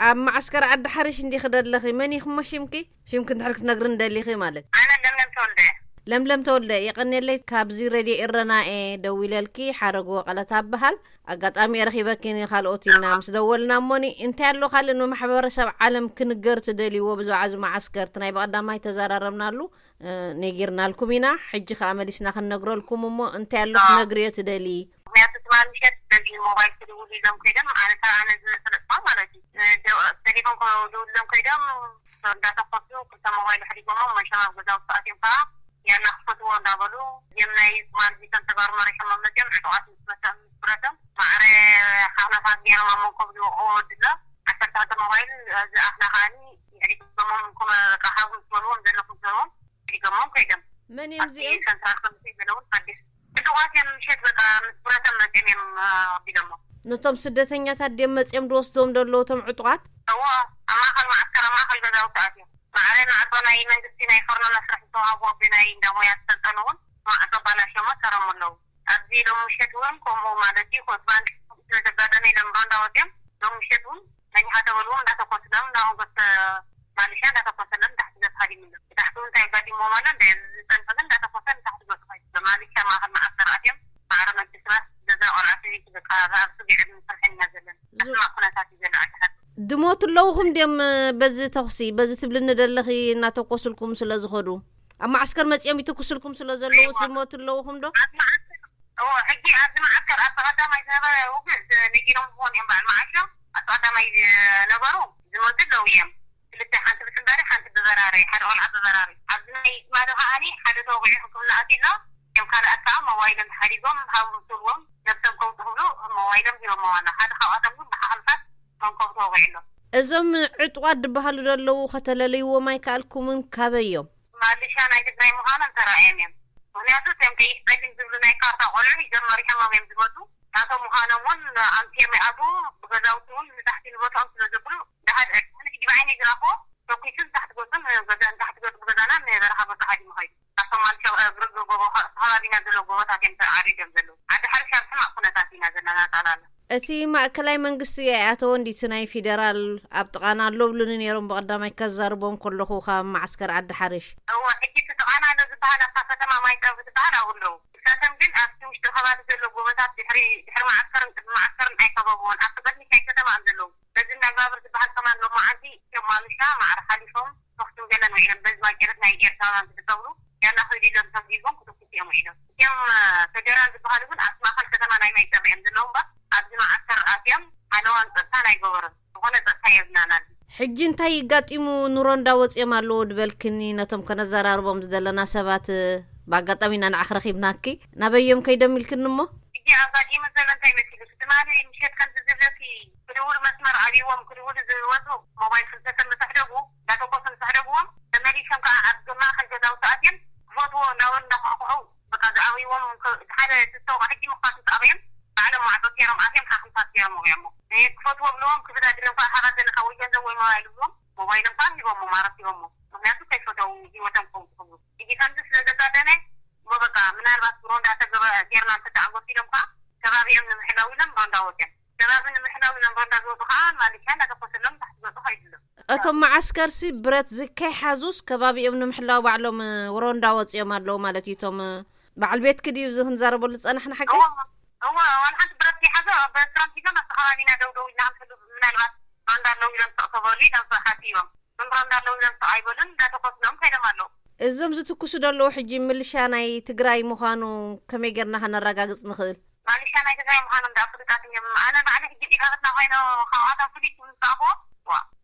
ኣብ ማዓስከር ዓዲ ሓሪሽ እንዲኺ ደለኺ፣ መን ኢኺ እሞ ሽምኪ? ሽምኪ እንድሕር ክትነግርኒ ደሊኺ ማለት። ኣነ ለምለም ተወልደ። ለምለም ተወልደ፣ የቐንየለይ፣ ካብዚ ሬድዮ ኤረና እየ ደዊለልኪ፣ ሓረግ ወቀለት ኣብሃል። ኣጋጣሚ እየ ረኺበኪ፣ ንኻልኦት ኢልና ምስ ደወልና እሞኒ፣ እንታይ ኣሎ ካልእ ንማሕበረሰብ ዓለም ክንገር ትደልይዎ ብዛዕባ እዚ መዓስከር? እቲ ናይ ብቐዳማይ ተዘራረብናሉ፣ እ፣ ነጊርናልኩም ኢና። ሕጂ ከኣ መሊስና ክንነግረልኩም እሞ፣ እንታይ ኣሎ ክትነግርዮ ትደልዪ? ምክንያቱ ትማሊ ምሸት በዚ ሞባይል ክድውሉ ኢሎም ከይዶም፣ ኣነ ካብ ኣነ ዝፈልጥ ማለት እዩ። እ፣ ደ-፣ ቴሌፎን ክድውሉ ኢሎም ከይዶም፣ እንዳተኮሱ ክልተ ሞባይል ኣሕዲጎሞም፣ መሸም ኣብ ገዛውቲ ኣትዮም ከዓ ያላ ክፈትዎ እንዳበሉ፣ እዚኦም ናይ ትማሊ እቶም ተጋሩ መሪሖሞም መፅዮም፣ ዕጡቓት ምስ መተ-፣ ምስ ብረቶም፣ ማዕረ ሓኽነፋት ገይሮም ኣብ መንኮብ ዝወቕዎ ወዲ ኣሎ። ዓሰርተ ክልተ ሞባይል፣ እዚ ኣኽላ ከዓኒ ኣሕዲጎሞም፣ እኮ በቃ ሃቡ ምስ በልዎም፣ ዘለኹም ምስ በልዎም፣ ኣሕዲጎሞም ከይዶም። መን እዮም ኣብቲ እዚኦም? ሰንትራል ኮሚቴ ዘለውን ሓድሽ ዕጡቓት እዮም፣ ምሸት በቃ ምስ ብረቶም መፅዮም እዮም፣ እ፣ ኣቢሎሞ። ነቶም ስደተኛታት ድዮም መፅዮም ዝወስድዎም ዘለዉ እቶም ዕጡቓት? እዎ፣ ኣብ ማእኸል መዓስከር፣ ኣብ ማእኸል ገዛውቲ ኣትዮም። ማዕረ ማዕጾ ናይ መንግስቲ ናይ ፎርኖ መስርሒ ዝተዋህቦ ብናይ እንዳ ሞያ ዝሰልጠኑ እውን ማዕጾ ኣባላሽዮሞ ሰረሙ ኣለዉ። ኣብዚ ሎም ምሸት እውን ከምኡ ማለት እዩ፣ ኮትባን ስለ ዘጋጠመ ኢሎም ሮንዳ ወፅዮም ሎም ምሸት እውን መኒኻ ተበልዎም እንዳተኮስሎም፣ እንዳመንጎስ ማሊሻ እንዳተኮሰሎም ታሕቲ ገፅ ሃዲሙ ኣሎ። ብታሕቲ እውን እንታይ ኣጋጢምዎም ኣሎ እንደ ዝፀንሑ ግን እንዳተኮሰ ንታሕቲ ገፁ ኸይዱ ኣሎ። ማሊሻ ማእኸል መዓስከር ኣትዮም ማዕረ መግቢ ሰባት ገዛ ቆልዓ ሰበይቲ በቃ ኣብ ስግዕን ስርሕን ኢና ዘለና። ዙ- ኣስማ ኩነታት እዩ ዘሎ ዓዲ ሓቂ። ድሞቱ ኣለውኹም ድዮም፣ እ፣ በዚ ተኹሲ፣ በዚ ትብልኒ ደለኺ እናተኮስልኩም ስለ ዝኸዱ? ኣብ መዓስከር መጺኦም ይትኩስልኩም ስለ ዘለዉ ኣይዋ። ዝሞቱ ኣለውኹም ዶ? ኣብ መዓስከር፣ እዎ፣ ሕጂ ኣብዚ መዓስከር ኣብ ቀዳማይ ዝነበረ ውግእ ነጊሮም ዝኾኑ እዮም በዓል መዓሾ። ኣብ ቀዳማይ ዝነበሩ ዝሞቱ ኣለዉ እዮም። ክልተ፣ ሓንቲ ብስምባሪ፣ ሓንቲ ብበራሪ፣ ሓደ ቆልዓ ብበራሪ። ኣብዚ ናይ ትማሊ ከዓኒ ሓደ ተወቂዑ ሕክምና ኣትዩ ኣሎ። እዮም ካልኣት ከዓ ሞባይሎም ተሓዲጎም ሃቡ ትብልዎም ነብሶም ከውጡ ክብሉ ሞባይሎም ሂቦሞ ዋና። ሓደ ካብኣቶም ግን ብሓኽልታት መንኮብ ተወቂዑ ኣሎ። እዞም ዕጡቓት ዝበሃሉ ዘለዉ ከተለልይዎም ኣይከኣልኩምን? ካበይ እዮም? ማልሻ ናይ ትግራይ ምዃኖም ተራእዮም እዮም። ምኽንያቱ እቶም ቀይሕ ጸሊም ዝብሉ ናይ ካርታ ቆልዑ ሂዞም መሪሖሞም እዮም ዝመፁ። ናቶም ምዃኖም እውን ኣምስዮም ይኣትዉ። ብገዛውቲ እውን ንታሕቲ ንቦትኦም ስለ ዘብሉ ደሓድ ሕጂ ብዓይነይ ዝረኽቦ ተኩሱ ንታሕቲ ገፁን ገዛ ንታሕቲ ገፁ ብገዛና ንበረኻ ገፁ ሓዲሙ ኸይዱ። ካብቶም ማልሻ እግሪ እግሪ ጎቦ ከባቢና ዘለዉ ጎቦታት እዮም ተዓሪዶም ዘለዉ። ዓዲ ሓሪሽ ኣብ ሕማቕ ኩነታት ኢና ዘለና ጣላላ። እቲ ማእከላይ መንግስቲ ኣይኣተወን ድዩ? እቲ ናይ ፌደራል ኣብ ጥቓና ኣሎ ብሉኒ ነይሮም ብቐዳማይ ከዛርቦም ከለኹ ካብ መዓስከር ዓዲ ሓሪሽ። እወ፣ ሕጂ እቲ ጥቓና ኣሎ ዝበሃል ኣብታ ከተማ ማይ ጸብሪ ዝበሃል ኣብኡ ኣለዉ። ንሳቶም ግን ኣብቲ ውሽጢ ከባቢ ዘሎ ጎቦታት ድሕሪ፣ ድሕሪ መዓስከርን ቅድሚ መዓስከርን ኣይከበብዎን። ኣብቲ ቅድሚት ናይ ከተማ እዮም ዘለዉ። በዚ እንዳባብር ዝበሃል ከማን ሎማዓንቲ እቶም ማሉሻ ማዕረ ሓሊፎም ተኹስን ገለን ውዒሎም። በዚ ባጭርት ናይ ኤርትራውያን ክጥቀብሉ ያላ ኸይዱ ኢሎም ተምሂቦም ክተኩሱ እዮም ውዒሎም። እቶም፣ እ፣ ፌደራል ዝበሃሉ ግን ኣብቲ ማእኸል ከተማ ናይ ማይ ጸብሪ እዮም ዘለዉ እምበር ኣብዚ መዓስከር ኣትዮም ሓለዋን ጸጥታን ኣይገበሩን። ዝኾነ ጸጥታ የብልናን ኣብዚ። ሕጂ እንታይ ይጋጢሙ ንሮንዳ ወጺኦም ኣለዉ ድበልክኒ ነቶም ከነዘራርቦም ዝደለና ሰባት፣ እ፣ ብኣጋጣሚ ኢና ንዓኽ ረኺብናኪ። ናበዮም ከይዶም ኢልክኒ እሞ? ሕጂ ኣጋጢሙ ዘሎ እንታይ መሲሉ? ትማሊ ምሸት ከምዚ ዝብለኪ ክድውሉ መስመር ኣብይዎም ክድውሉ ዝወፁ ሞባይል ክልተ ሰብ ምስ ኣሕደጉ፣ እንዳተኮሱ ምስ ኣሕደጉዎም፣ ተመሊሶም ከዓ ኣብ ማእኸል ገዛውቲ ኣትዮም ክፈትዎ እናበሉ እንዳኳዕኩዑ፣ በቃ ዝኣበይዎም ከ-፣ እቲ ሓደ ዝስተውቃ ሕጂ ምኽፋት ምስ ኣበዮም፣ ባዕሎም ማዕጾ ሴሮም ኣትዮም ሓኽልታት ሴሮም ወቂዖሞ። እ፣ ክፈትዎ ብለዎም ክብዳ ድሎም ከዓ ሃባት ዘለካ ወይ ገንዘብ ወይ ሞባይል ብሎም፣ ሞባይሎም ከዓ ሂቦሞ፣ ማረት ሂቦሞ። ምኽንያቱ ከይፈተው ህይወቶም ክኸውጡ ክብሉ። ሕጂ ከምዚ ስለ ዘጋጠመ፣ እሞ በቃ ምናልባት ብሮንዳ ተገበ-፣ ጌርና እንተተዓወት ኢሎም ከዓ ከባቢኦም ንምሕላው ኢሎም ሮንዳ ወፅዮም። ከባቢ ንምሕላው ኢሎም ሮንዳ ዝወፁ ከዓ ማሊሻ እንዳተኮሰሎም ታሕቲ ገፁ ኸይዱ ኣሎ። እቶም መዓስከርሲ ብረት ዝከይሓዙስ ከባቢኦም ንምሕላው ባዕሎም፣ እ፣ ሮንዳ ወፅዮም ኣለዉ ማለት እዩ። እቶም፣ እ፣ በዓል ቤትኪ ድዩ እዚ ክንዛረበሉ ዝጸናሕና ሓቀይ? እዎ፣ እዎ፣ ዋላ ሓንቲ ብረት ዘይሓዘ ኣብ ክረምቲ ኢሎም ኣብቲ ከባቢና ደው ደው ኢልና ክንሕሉ ምናልባት ሮንዳ ኣለዉ ኢሎም ስቕ ተበሉ ኢሎም ስቕ ሓሲቦም። ግን ሮንዳ ኣለዉ ኢሎም ስቕ ኣይበሉን፣ እንዳተኮስሎም ከይዶም ኣለዉ። እዞም ዝትኩሱ ዘለዉ ሕጂ ምልሻ ናይ ትግራይ ምዃኑ ከመይ ጌርና ከነረጋግጽ ንኽእል? ማሊሻ ናይ ትግራይ ምዃኖም ደኣ ፍሉጣት እዮም። ኣነ ባዕለይ ሕጂ ዲፋበትና ኮይነ ካብኣቶም ፍሉይ ክብል ዝረኣኽዎ፣ ዋ፣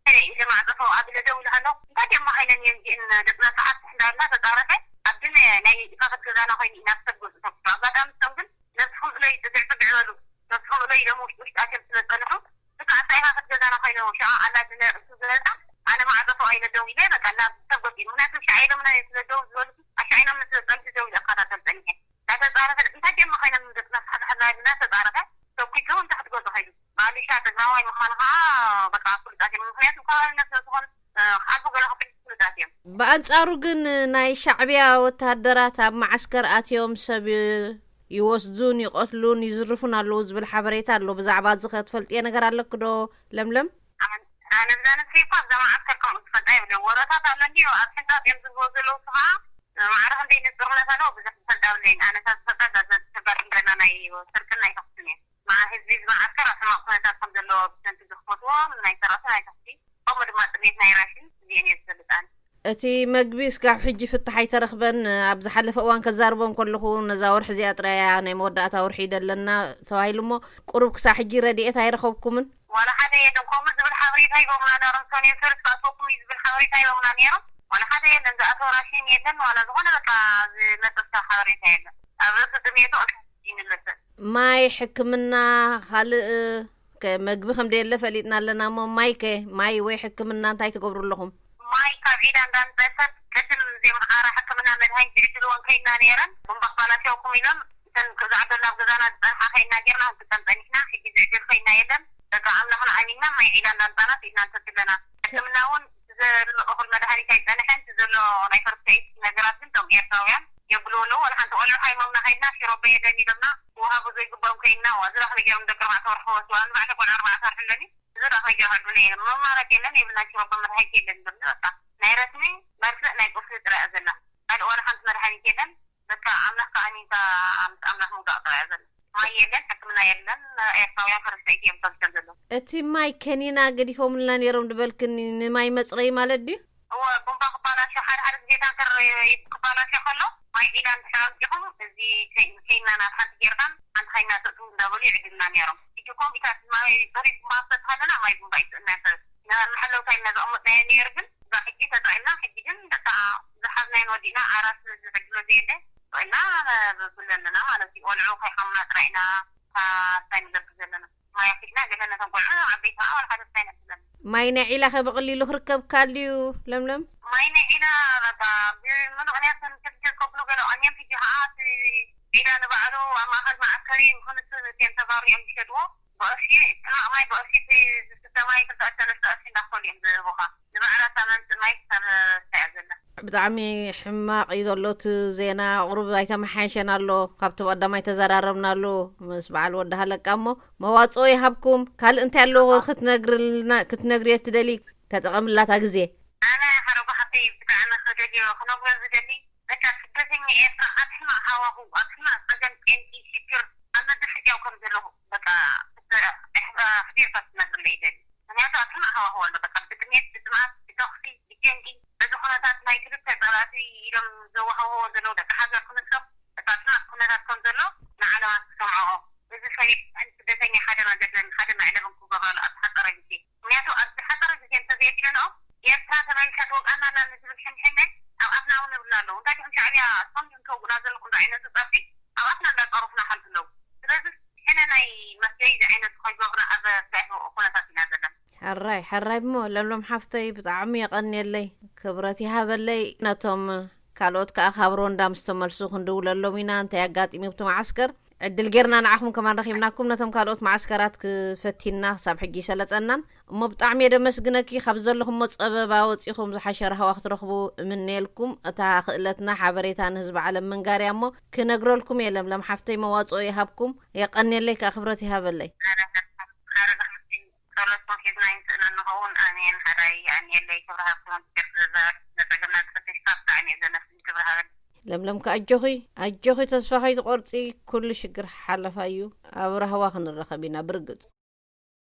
ኢለ ማዕጸ ፎእ ኣቢለ ደው ኢለ ከለኹ፣ እንታይ ድዮም መኻይነን እየን እዚአን ደቂ መብዛሕትኡ እንዳበላ ተጻረፈ። ኣብቲ ናይ፣ ናይ ዲፋበት ገዛና ኮይኑ ኢና ብሰብ ገጹ ተኩሱ። ኣጋጣሚ እሶም ግን ነብስኹም እለዩ ጽግዕ ጽግዕ በሉ። ነብስኹም እለዩ ኢሎም ውሽጢ ውሽጢ ኣትዮም ስለ ዝጸንሑ፣ ልክዕ ኣብታ ኢኻ ክትገዛና ኮይነ ሽዓ ኣላ ዝነ-፣ እሱ ዝበልዓ፣ ኣነ ማዕጸ ፎእ ኢለ ደው ኢለ፣ በቃ ናብ ሰብ ገጹ። ምኽንያቱ ሻዕ ኢሎምና እዮም ስለ ደው ዝበሉ፣ ኣሻዒኖም ስለ ጸንሑ ደው ኢለ እከታተል ጸኒሐ። እንዳተጻረፈ፣ እንታይ ደማ ኮይኖም ደቂ መፍሓፍሓ እናበልና ተጻረፈ። ተኩሱ እውን ታሕቲ ገጹ ከይዱ። ማሊሻ ትግራዋይ ምዃኑ ከዓ በቃ ፍሉጣት እዮም። ምኽንያቱ ከባቢና ስለ ዝኾኑ፣ እ፣ ክሓልፉ ገለ ክፍል ፍሉጣት እዮም። ብኣንጻሩ ግን ናይ ሻዕብያ ወተሃደራት ኣብ መዓስከር ኣትዮም ሰብ ይወስዱን ይቐትሉን ይዝርፉን ኣለዉ ዝብል ሓበሬታ ኣሎ። ብዛዕባ እዚ ከ ትፈልጥዮ ነገር ኣለኪ ዶ ለምለም? ኣን-፣ ኣነ ብዛ ነብሰይ እኳ ኣብዛ መዓት ከከምኡ ዝፈልጣ የብለይን። ወረታት ኣሎ እንድዩ፣ ኣብ ሕንጻጽ እዮም ዝብልዎ ዘለዉ፣ እሱ ኸዓ ማዕረ ክንደይ ንጹርነት ኣለዎ፣ ብዙሕ ዝፈልጣ የብለይን። ኣነ ካብ ዝፈልጣ እዛ ዘተጋጥም ዘላ ናይ ስርቅን ናይ ተኹስን እየ። መዓ ህዝቢ ዝመዓስከር ኣብ ሕማቕ ኩነታት ከም ዘለዎ ብሰንኪ ዝኽፈትዎ ናይ ሰራስን ናይ ተኹሲ፣ ከምኡ ድማ ጥሜት ናይ ራሽን እዚኤን እየ ዝፈልጥ ኣነ። እቲ መግቢ እስካብ ሕጂ ፍታሕ ኣይተረኽበን። ኣብ ዝሓለፈ እዋን ከዛርቦም ከለኹ፣ ነዛ ወርሒ እዚኣ ጥራይ እያ ናይ መወዳእታ ወርሒ ኢደ ኣለና ተባሂሉ እሞ፣ ቁሩብ ክሳብ ሕጂ ረድኤት ኣይረኸብኩምን። ዋላ ሓደ የለን። ከምኡ ዝብል ሓበሬታ ሂቦምና ነይሮም። ሰኔ ሰሉስ ክኣትወኩም እዩ ዝብል ሓበሬታ ሂቦምና ነይሮም። ዋላ ሓደ የለን። ዝኣተወ ራሽን የለን። ዋላ ዝኾነ በቃ ዝመጸ ሓበሬታ የለን። ኣብ ርእሲ ጥሜቱ ይምለሰን። ማይ፣ ሕክምና፣ ካልእ ከ መግቢ ከም ደየለ ፈሊጥና ኣለና እሞ፣ ማይ ከ፣ ማይ ወይ ሕክምና እንታይ ትገብሩ ኣለኹም? ማይ ካብ ዒዳ እንዳምጸት ቅድም ዘይምሓራ ሕክምና መድሃኒት ዝዕድልወን ከይድና ነይረን። ቡምባ ክባላሸወኩም ኢሎም እተን ክዝዓደላ ኣብ ገዛና ዝጸንሓ ከይድና ጌርና ክንጥቀም ጸኒሕና። ሕጂ ዝዕድል ከይድና የለን። በቃ ኣምላኽና ኣሚንና ማይ ዒዳ እንዳምጻና ኢድና ንሰቲ ኣለና። ሕክምና እውን ዘሎ እኹል መድሃኒት ኣይጸንሐን። እቲ ዘሎ ናይ ፈርስት ኤድ ነገራት ግን እቶም ኤርትራውያን የብልዎ ኣለዉ። ዋላ ሓንቲ ቆልዑ ሃይሞምና ከይድና ሽሮበ የለን ኢሎምና። ክወሃቡ ዘይግብኦም ከይድና፣ ዋ፣ እዚ ዳኽመ ገይሮም ደቂ ኣርባዕተ ወርሒ ክወስዱ፣ ኣነ ባዕለይ ቆልዓ ኣርባዕተ ወርሒ ኣለኒ። እዚ ዳኽመ ገይሮም ከይዱ ነይሮም። መማረፂ የለን፣ የብልና ሽሮበ መድሃኒት የለን ኢሎምኒ። በቃ ናይ ረስኒ መርፍእ ናይ ቁስሊ ጥራይ እያ ዘላ። ካልእ ዋላ ሓንቲ መድሃኒት የለን። በቃ ኣምላኽ ከኣ ኣሚንካ ምስ ኣምላኽ ምውዳቕ ጥራይ እያ ዘላ። ማይ የለን፣ ሕክምና የለን። ኤርትራውያን ፈረስቲ እዮም ተብሰል ዘለዉ። እቲ ማይ ከኒና ገዲፎምልና ነይሮም ድበልክኒ፣ ንማይ መጽረዪ ማለት ድዩ? እወ፣ ቡምባ ክባላሾ፣ ሓደ ሓደ ግዜ ታንከር ክባላሾ ከሎ፣ ማይ ዒላ እንድሕር ኣምጺኹም፣ እዚ ከይ-፣ ከይና ናብ ሓንቲ ጀርካን፣ ሓንቲ ከይና ትእትዉ እንዳበሉ ይዕድልና ነይሮም። ሕጂ ኮምኢታት ማይ ጽሩይ ቡምባ ክሰጥሃለና፣ ማይ ቡምባ ይስእና ሰብ። ን-፣ ንሓለውታ ኢልና ዘቐመጥናዮ ነይሩ፣ ግን እዛ ሕጂ ተጠቒምና፣ ሕጂ ግን በቃ ዝሓዝናዮ ወዲእና፣ ኣራስ ዝዕድሎ ዘየለ፣ ኮይና ብለለና ማለት እዩ። ቆልዑ ከይሓሙና ጥራይ ኢና፣ እታ እንታይ ንገብር ዘለና። ማይ ኣኪልና ገለ ነቶም ቆልዑ፣ ዓበይቲ ከኣ ዋላ ሓደ እንታይ ነብለን። ማይ ናይ ዒላ ከ ብቐሊሉ ክርከብ ካል ድዩ፣ ለምለም? ማይ ናይ ዒላ በቃ ብምሉእ ቅንያት ከም ጀርጀር ከብሉ ገለ ቀንዮም። ሕጂ ከኣ እቲ ዒላ ንባዕሉ ኣብ ማእከል መዓስከር እዩ፣ ንኽንሱ ንቴን ተባሪኦም ዝሸጥዎ። ብቐሺ፣ ሕማቕ ማይ ብቐሺ፣ እቲ ዝስተ ማይ ክልተ ሰለስተ ቅርሺ እንዳኸፈሉ እዮም ዝህቡኻ። ንባዕላ እታ መምጽእ ማይ ክሳብ ትስተ እያ ዘላ። ብጣዕሚ ሕማቕ እዩ ዘሎ እቲ ዜና፣ ቁሩብ ኣይተመሓየሸን ኣሎ ካብቲ ቀዳማይ ተዘራረብናሉ ምስ በዓል ወዲ ሃለቃ። እሞ መዋጽኦ ይሃብኩም። ካልእ እንታይ ኣለዎ ክትነግርልና፣ ክትነግርዮ እትደሊ? ተጠቐምላ እታ ግዜ። ኣነ ሓደ ጓሓፈይ ብጣዕሚ ክደልዮ ክነግሮ ዝደሊ፣ በቃ ስደተኛ ኤርትራ ኣብ ሕማቕ ሃዋሁ፣ ኣብ ሕማቕ ጸገም፣ ጨንቂ፣ ሽግር፣ ኣብ መገዲ ሕያው ከም ዘለኹ በቃ ኣሕቢርካ ክትነግርለይ ይደሊ። ምክንያቱ ኣብ ሕማቕ ሃዋሁ ኣሎ። በቃ ብጥሜት፣ ብጥማት፣ ብተኹሲ፣ ብጨንቂ፣ በዚ ኩነታት ናይ ክልተ ጸላእቲ ኢሎም ዘወሃህዎ ዘለዉ ደቂ ሃገር ክንሶም፣ በቃ ኣብ ሕማቕ ኩነታት ከም ዘሎ ንዓለማት ክሰምዕኦ። እዚ ሰሪዕ ስደተኛ ሓደ መገድን ሓደ መዕለብን ክገብራሉ ኣብ ዝሓጸረ ግዜ። ምክንያቱ ኣብ ዝሓጸረ ግዜ እንተዘየድለንኦም፣ ኤርትራ ተመሊሳ ትወግኣና ኣላ ንዝብል ሕንሕነ ኣብ ኣፍና እውን ይብሉ ኣለዉ። እንታይ ዲኹም ሻዕብያ፣ እስኹም ዲኹም ተውግኡና ዘለኹም ዝዓይነቱ ጸርፊ ኣብ ኣፍና እንዳጸረፉና ሓልፉ ኣለዉ። ስለዚ ሕነ ናይ መፍለዪ ዝዓይነቱ ከይገብሩና ኣብ ስራሕ ኩነታት ኢና ዘለና። ሕራይ፣ ሕራይ እሞ ለምለም ሓፍተይ ብጣዕሚ የቐንየለይ፣ ክብረት ይሃበለይ። ነቶም ካልኦት ከኣ ካብ ሮንዳ ምስ ተመልሱ ክንድውለሎም ኢና፣ እንታይ ኣጋጢሙ ኣብቲ መዓስከር። ዕድል ጌርና ንዓኹም ከማን ረኺብናኩም፣ ነቶም ካልኦት መዓስከራት ክፈቲና ክሳብ ሕጂ ይሰለጠናን። እሞ ብጣዕሚ እየ ደመስግነኪ፣ ካብ ዘለኹሞ ጸበባ ወጺኹም ዝሓሸ ራህዋ ክትረኽቡ እምነየልኩም። እታ ክእለትና ሓበሬታ ንህዝቢ ዓለም ምንጋር እያ እሞ ክነግረልኩም እየ። ለምለም ሓፍተይ መዋጽኦ ይሃብኩም። የቐንየለይ ከኣ ክብረት ይሃበለይ። ኣረ፣ ኣረ፣ ጸሎትኩም ሒዝና ይምስእና ንኸውን። ኣሜን። ሓራይ የቐንየለይ ክብሪ ሃብኩም። እግዚኣብሔር ዝዛረብ ነጸገምና ዝፈትሽ ካብ ብጣዕሚ እየ ዘመስግን። ክብሪ ሃበለይ። ለምለም ከኣ ኣጆኺ፣ ኣጆኺ ተስፋ ከይትቖርጺ፣ ኩሉ ሽግር ሓለፋ እዩ። ኣብ ራህዋ ክንራኸብ ኢና ብርግጽ።